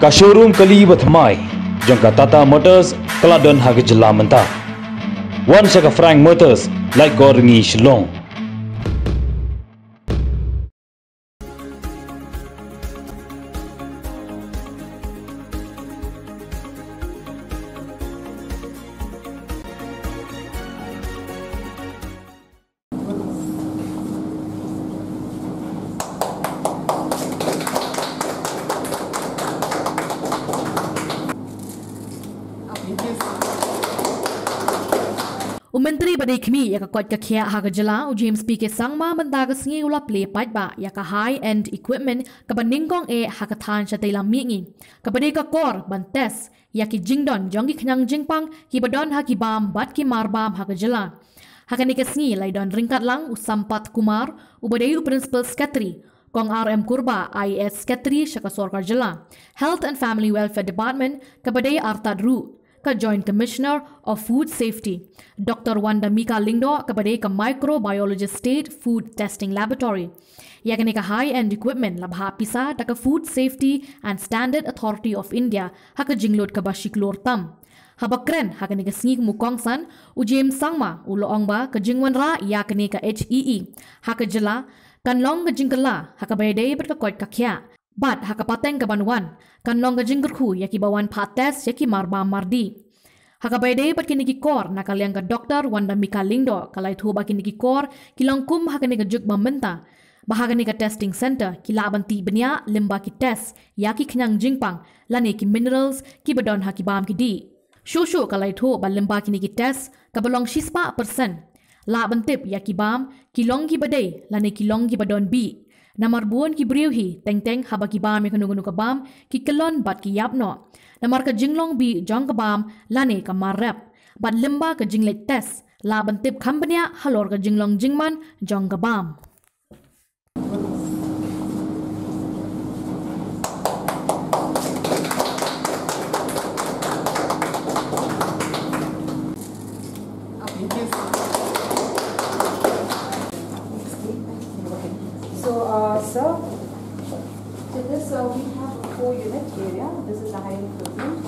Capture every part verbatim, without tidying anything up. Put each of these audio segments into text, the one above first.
Ka showroom kali ba thymmai jong ka Tata Motors ka la don ha ka jylla mynta. Wan sha ka Frank Motors, Laitkor Rngi, Shillong. U Myntri ba dei khmih ïa ka koit ka khiah ha ka jylla, u James P K Sangma, mynta ka sngi u la plie paidbah ïa ka high-end equipment kaba nyngkong eh ha ka thaiñ shatei lam mihngi, kaba dei ka kor ban test ïa ki jingdon jong ki khñiang jingpang kiba don ha ki bam bad ki mar bam ha ka jylla. Ha kane ka sngi la ïadon ryngkat lang u Sampath Kumar, uba dei u Principal Secretary, Kong R M Kurbah, I A S Secretary sha ka sorkar jylla, Health and Family Welfare Department, kaba dei artat ruh ka Joint Commissioner of Food Safety, Doctor Wandamika Lyngdoh, kaba dei ka Microbiologist State Food Testing Laboratory. Ïa kane ka high-end equipment la bhah pisa da ka Food Safety and Standard Authority of India ha ka jinglut kaba shi klur tam. Haba kren ha kane ka sngi kum u kongsan, u James Sangma u la ong ba ka jingwanrah ïa kane ka H E E ha ka jylla kan long ka jingkylla ha kaba ïadei bad ka koit ka khiah, bad ha ka pateng kaban wan kan long ka jingkyrkhu ïa kiba wan phah test ïa ki mar bam mar dih. Ha kaba ïadei bad kine ki kor, na ka liang ka Doctor Wandamika Lyngdoh ka la ïathuh ba kine ki kor ki long kum ha kane ka juk ba mynta, ba ha kane ka testing center ki lah ban tih bniah lyngba ki test ïa ki khñiang jingpang lane ki minerals kiba don ha ki bam ki dih. Shuh shuh ka la ïathuh ba lyngba kine ki test, kaba long shispah percent lah ban tip ïa ki bam ki long kiba dei lane ki long kiba don bih. Namar bun ki briew hi teng teng haba ki bam ïa kano kano ka bam, ki kyllon bad ki ïap noh namar ka jinglong bih jong ka bam lane ka mar rep. Bad lyngba ka jingleit test lah ban tip kham bniah halor ka jinglong jingman jong ka bam. So, uh, sir, to this, uh, we have a four-unit area. This is a high-end equipment.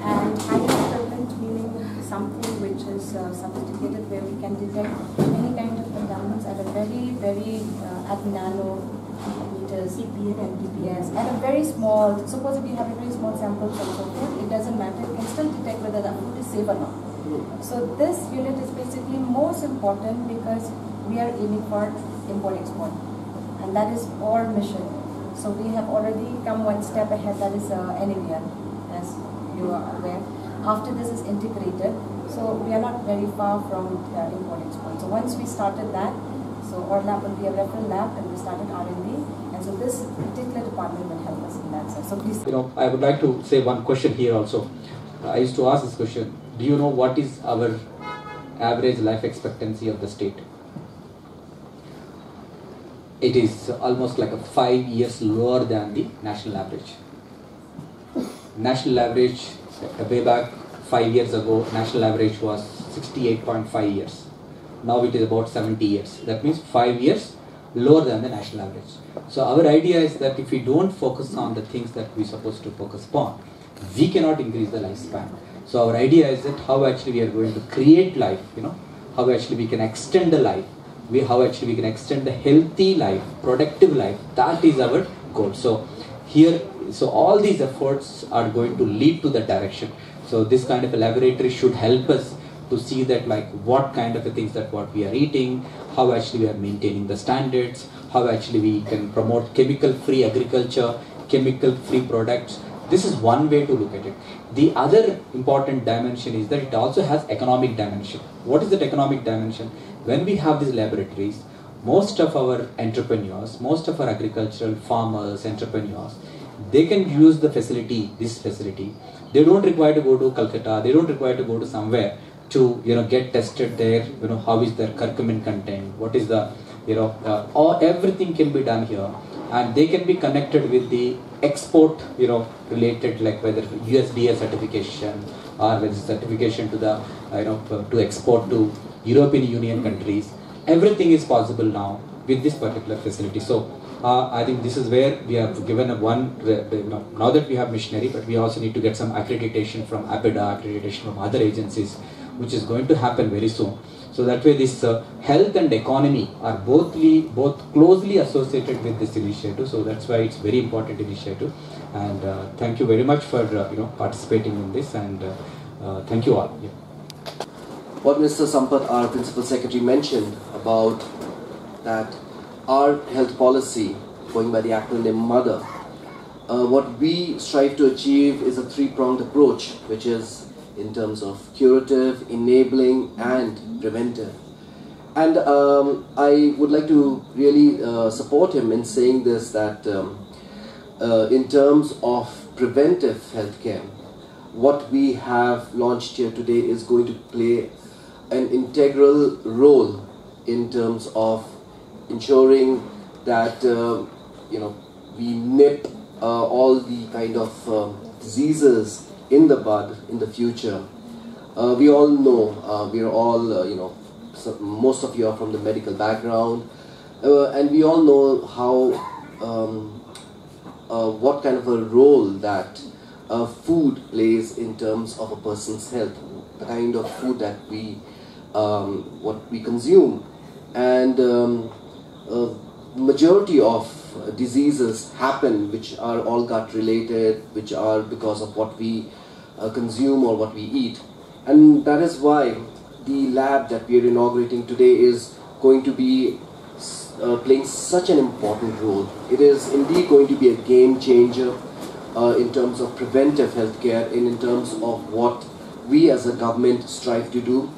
And high-end equipment meaning something which is, uh, sophisticated, where we can detect any kind of contaminants at a very, very, uh, at nano meters, P P N and P P S. At a very small, suppose if we have a very small sample from some food, it doesn't matter. You can still detect whether that food is safe or not. So this unit is basically most important because we are aiming for import export, and that is our mission. So we have already come one step ahead. That is, uh, N A B L, as you are aware. After this is integrated, so we are not very far from, uh, import export. So once we started that, so our lab will be a referral lab, and we started R and D, and so this particular department will help us in that sense. So please. You know, I would like to say one question here also. I used to ask this question: Do you know what is our average life expectancy of the state? It is almost like a five years lower than the national average. National average, uh, way back five years ago, national average was sixty-eight point five years. Now it is about seventy years. That means five years lower than the national average. So our idea is that if we don't focus on the things that we supposed to focus upon, we cannot increase the lifespan. So our idea is that how actually we are going to create life, you know, how actually we can extend the life, we, how actually we can extend the healthy life, productive life. That is our goal. So here, so all these efforts are going to lead to that direction. So this kind of a laboratory should help us to see that, like, what kind of a things that what we are eating, how actually we are maintaining the standards, how actually we can promote chemical-free agriculture, chemical-free products. This is one way to look at it. The other important dimension is that it also has economic dimension. What is that economic dimension? When we have these laboratories, most of our entrepreneurs, most of our agricultural farmers, entrepreneurs, they can use the facility, this facility. They don't require to go to Calcutta. They don't require to go to somewhere to, you know, get tested there. You know, how is their curcumin content? What is the, you know, uh, all, everything can be done here, and they can be connected with the export, you know, related, like whether U S D A certification or whether certification to the, uh, you know, to export to European Union countries. Everything is possible now with this particular facility. So Uh, I think this is where we have given a one, the, the, you know, now that we have missionary, but we also need to get some accreditation from APIDA, accreditation from other agencies, which is going to happen very soon. So that way, this uh, health and economy are both, both closely associated with this initiative. So that's why it's very important initiative. And uh, thank you very much for uh, you know, participating in this, and uh, uh, thank you all. Yeah. What Mister Sampath, our Principal Secretary, mentioned about that our health policy, going by the acronym MOTHER, uh, what we strive to achieve is a three-pronged approach, which is in terms of curative, enabling, and preventive. And um, I would like to really uh, support him in saying this, that um, uh, in terms of preventive healthcare, what we have launched here today is going to play an integral role in terms of ensuring that uh, you know, we nip uh, all the kind of um, diseases in the bud in the future. Uh, we all know, uh, we're all, uh, you know, so most of you are from the medical background, uh, and we all know how, um, uh, what kind of a role that uh, food plays in terms of a person's health, the kind of food that we, um, what we consume, and um, uh, majority of diseases happen which are all gut related, which are because of what we uh, consume or what we eat. And that is why the lab that we are inaugurating today is going to be uh, playing such an important role. It is indeed going to be a game changer uh, in terms of preventive healthcare and in terms of what we as a government strive to do.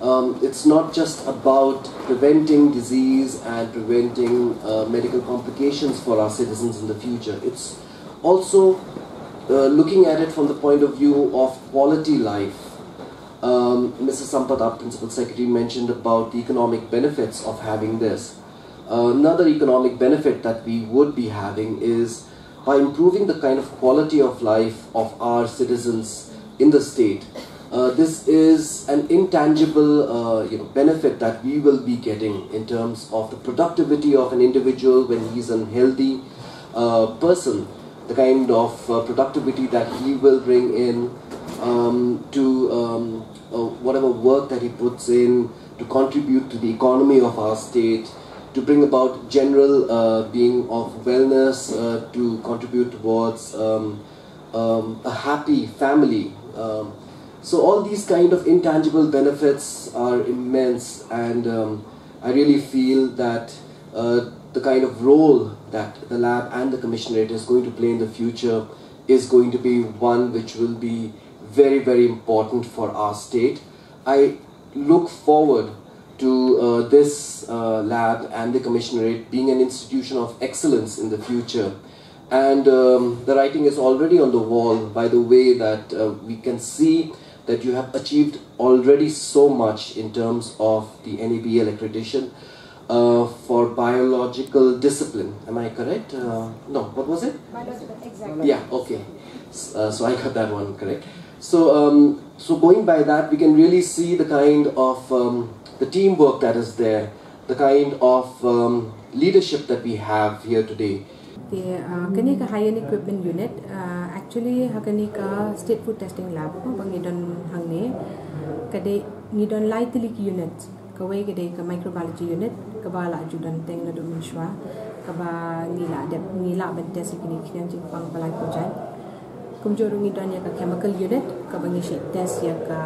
Um, it's not just about preventing disease and preventing uh, medical complications for our citizens in the future. It's also uh, looking at it from the point of view of quality life. Um, Mister Sampath, our Principal Secretary, mentioned about the economic benefits of having this. Uh, another economic benefit that we would be having is by improving the kind of quality of life of our citizens in the state. Uh, this is an intangible uh, you know, benefit that we will be getting in terms of the productivity of an individual when he's a healthy uh, person, the kind of uh, productivity that he will bring in um, to um, uh, whatever work that he puts in to contribute to the economy of our state, to bring about general uh, being of wellness, uh, to contribute towards um, um, a happy family. Um, so all these kind of intangible benefits are immense, and um, I really feel that uh, the kind of role that the lab and the commissionerate is going to play in the future is going to be one which will be very, very important for our state. I look forward to uh, this uh, lab and the commissionerate being an institution of excellence in the future. And um, the writing is already on the wall by the way that uh, we can see that you have achieved already so much in terms of the N A B L accreditation uh, for biological discipline. Am I correct? Uh, no, what was it? Biological, exactly. Yeah, okay. S- Uh, so I got that one correct. So, um, so going by that, we can really see the kind of um, the teamwork that is there, the kind of um, leadership that we have here today. Te uh, kane ka high-end equipment unit uh, actually ha kane ka state food testing lab ba ngi don hangne ka dei ngi don lai tylli ki unit. Kawei ka dei ka microbiology unit kaba la ju don teng naduh mynshuwa kaba ngi la dep ngi la ban test ïa kine ki khñiang jingpang ba lai phew jait. Kumjuh ruh ngi don ïa ka chemical unit kaba ngi shait test ïa ka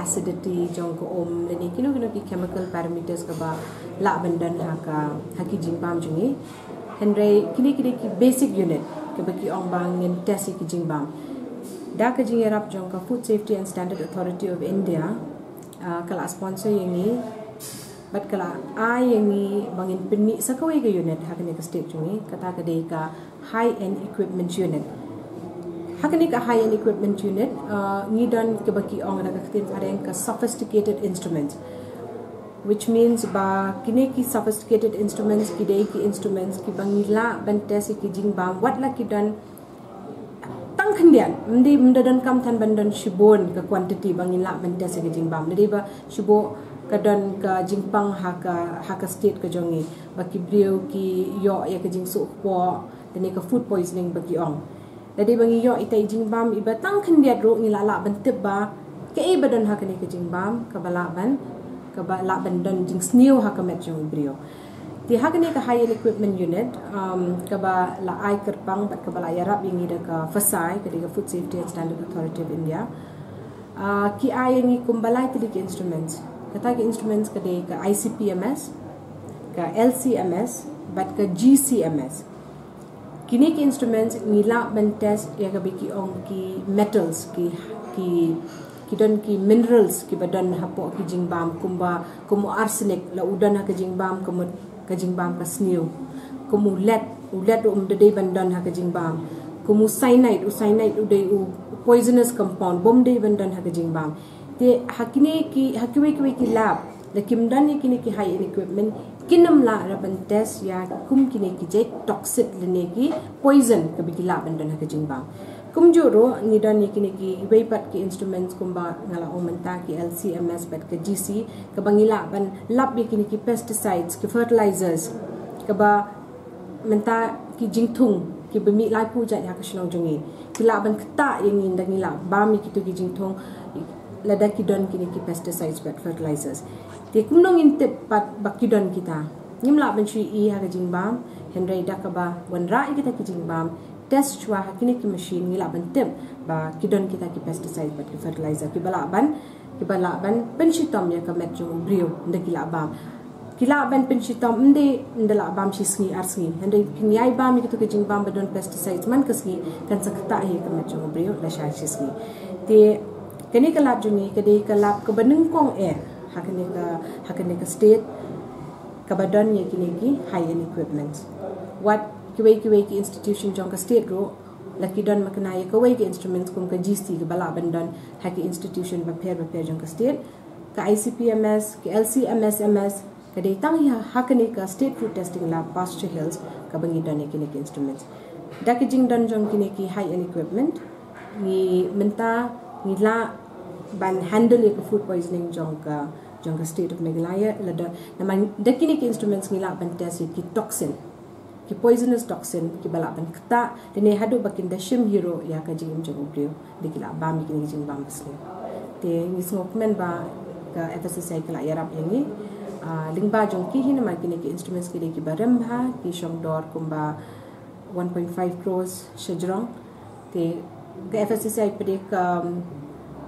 acidity jong ka um lane kino kino ki chemical parameters kaba lah ban don ha ka ha ki jingbam jong ngi. Hynrei kine ki dei ki basic unit kaba ki ong ba ngin test ïa ki jingbam. Da ka jingïarap jong ka Food Safety and Standard Authority of India uh, ka la sponsor ïa ngi bad ka la ai ïa ngi ba ngin pynmih sa kawei ka unit ha kane ka state jong ngi, kata ka dei ka high end equipment unit. Ha kane ka high end equipment unit uh, ngi don kaba ki ong da ka ktien phareng ka sophisticated instruments, which means ba kine ki sophisticated instruments ki dei ki instruments kiba ngi lah ban test ïa ki jingbam wat la ki don tang khyndiat. Ym dei, ym da donkam than ban don shibun ka quantity ba ngi lah ban test ïa ki jingbam. Da dei ba shibun ka don ka jingpang ha ka, ha ka state ka jong ngi, ba ki briew ki ïoh ïa ka jingsuk kpoh, lane ka food poisoning ba ki ong. Lada ba ngi ïoh ita i jingbam iba tang khyndiat ruh, ngi la lah ban tip ba kaei ba don ha kane ka jingbam kaba lah ban, kaba lah ban don jingsniew ha ka met jong u briew. Te ha kane ka high-end equipment unit, um, kaba la ai kyrpang bad kaba la ïarap ïa ngi da ka FSSAI, ka dei ka Food Safety and Standard Authority of India, uh, ki ai ïa ngi kumba lai tylli ki instruments. Kata ki instruments ka dei ka ICP-MS, ka LC-MS bad ka GC-MS. Kine ki instruments ngi lah ban test ïa kaba ki ong ki metals, ki, ki, ki don ki minerals kiba don hapoh ki jingbam, kumba, kum u arsenic, la u don ha ka jingbam, kum u, ka jingbam ka sniew. Kum u lead, u lead um dei ban don ha ka jingbam. Kum u cyanide, u cyanide u dei u poisonous compound, bym dei ban don ha ka jingbam. Te ha kine ki, ha kiwei kiwei ki lab, la kim don ïa kine ki high-end equipment, kin ym lah ruh ban test ïa kum kine ki jait toxic lane ki poison kaba ki lah ban don ha ka jingbam. Kumjuh ruh ngi don ïa kine kiwei pat ki instruments kumba nga la ong mynta, ki LC-MS bad ka GC, kaba ngi lah ban lap ïa kine ki pesticides, ki fertilizers, kaba mynta ki jingthung kiba mih laiphew jait ha ka shnong jong ngi, ki lah ban ktah ïa ngi nda ngi lah bam ïa kito ki jingthung lada ki don kine ki pesticides bad fertilizers. Te kumno ngin tip pat ba ki don kita? Ngim lah ban shu ïohi ha ka jingbam, hynrei da kaba wanrah ïa kita ki jingbam, test shuwa ha kine ki machine, ngi lah ban tip ba ki don kita ki pesticides bad ki fertilizer kiba lah ban, kiba lah ban pynshitom ïa ka met jong u briew nda ki lah bam. Ki lah ban pynshitom ym dei nda lah bam shi sngi ar sngi, hynrei phin ïai bam ïa kito ki jingbam ba don pesticides man ka sngi, kan sa ktah hi ka met jong u briew lashai shi sngi. Te kane ka lab jong ngi ka dei ka lab kaba nyngkong eh ha kane ka, ha kane ka state, kaba don ïa kine ki high-end equipments. Wat kiwei kiwei ki institution jong ka state ruh la ki don makna ïa kawei ki instruments kum ka GC kaba lah ban don ha ki institution bapher bapher jong ka state. Ka ICP-MS, ka LC-MS-MS, ka dei tang ïa ha kane ka State Food Testing Lab Pasture Hills kaba ngi don ïa kine ki instruments. Da ki jingdon jong kine ki high-end equipment, ngi mynta ngi lah ban handle ïa ka food poisoning jong ka, jong ka State of Meghalaya. Lada, namar da kine ki instruments ngi lah ban test ïa ki toxin, ki poisonous toxin kiba lah ban ktah, lane haduh ba kin da shim hi ruh ïa ka jingim jong u briew, da ki lah bam ïa kine ki jingbam ba sniew. Te ngi sngewkmen ba ka FSSAI ka la ïarap ïa ngi, ah, lyngba jong ki hi, namar kine ki instruments ki dei kiba rem bha, ki shong dor kumba one point five crores shajrong. Te ka FSSAI pat ka,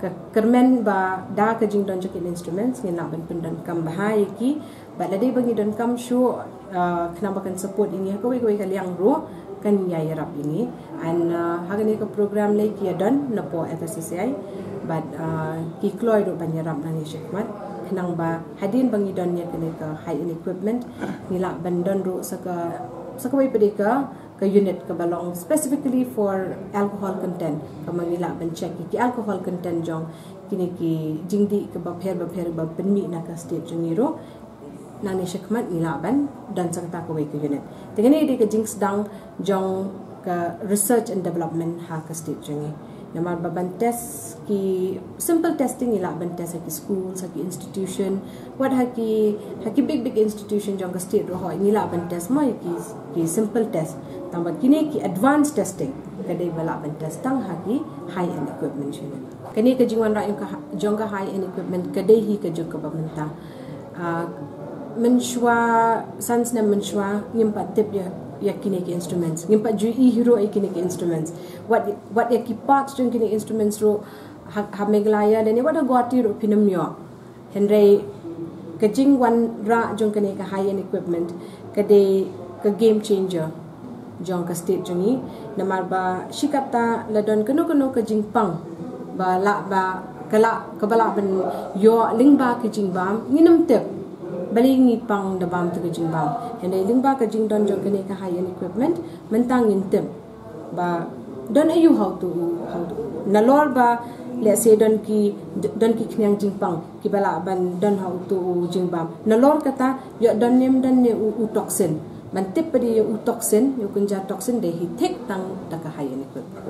ka kyrmen ba da ka jingdon jong ki instruments ngin lah ban pyndonkam bha ïa ki, bad lada ba ngi donkam shuh, ah, khnang ba kan support ïa ngi ha kawei kawei ka liang ruh, kan ïai ïarap ïa ngi. And, ah, ha kane ka program lei ki ïadon na poh FSSAI, bad, ah, ki kloi ruh ban ïarap nangne shakhmat, khnang ba hadien ba ngi don ïa kane ka high-end equipment, ngi lah ban don ruh sa ka, sa kawei pat ka, ka unit kaba long specifically for alcohol content, kaba ngi lah ban check ïa ki alcohol content jong kine ki jingdih kaba pher bapher ba pynmih na ka state jong ngi ruh. Nangne shakhmat ngi lah ban don sa kata kawei ka unit. Te kane dei ka jingsdang jong ka research and development ha ka state jong ngi. Namar ba ban test ki simple testing ngi lah ban test ha ki school, ha ki institution, wat ha ki, ha ki big big institution jong ka state ruh ngi lah ban test mo ïa ki, ki simple test. Tangba kine ki advanced testing ka dei ba lah ban test tang ha ki high-end equipment jong ngi. Kane ka jingwanrah jong ka, jong ka high-end equipment ka dei hi ka juk kaba mynta. Ah, mynshuwa, san snem mynshuwa, ngim pat tip ïa, ïa kine ki instruments. Ngim pat ju ïohi hi ruh ïa kine ki instruments. Wat, wat ïa ki parts jong kine ki instruments ruh ha, ha Meghalaya lane wat ha Guwahati ruh phin ym ïoh. Hynrei ka jingwanrah jong kane ka high-end equipment ka dei ka game changer jong ka state jong ngi. Namar ba shi katta la don kano kano ka jingpang ba lah ba ka lah, kaba lah ban ïoh lyngba ka jingbam, ngin ym tip balei ngi pang da bam tu ka jingbam. Hynrei lyngba ka jingdon jong kane ka high-end equipment mynta ngin tip ba don aïu ha utu u, ha utu u. Nalor ba, let's say, don ki, don ki khñiang jingpang kiba lah ban don ha utu u jingbam. Nalor kata ïoh don ne ym don ne u, u toxin. Ban tip pat ïa u toxin, ïa u kynja toxin dei hi thik tang da ka high-end equipment.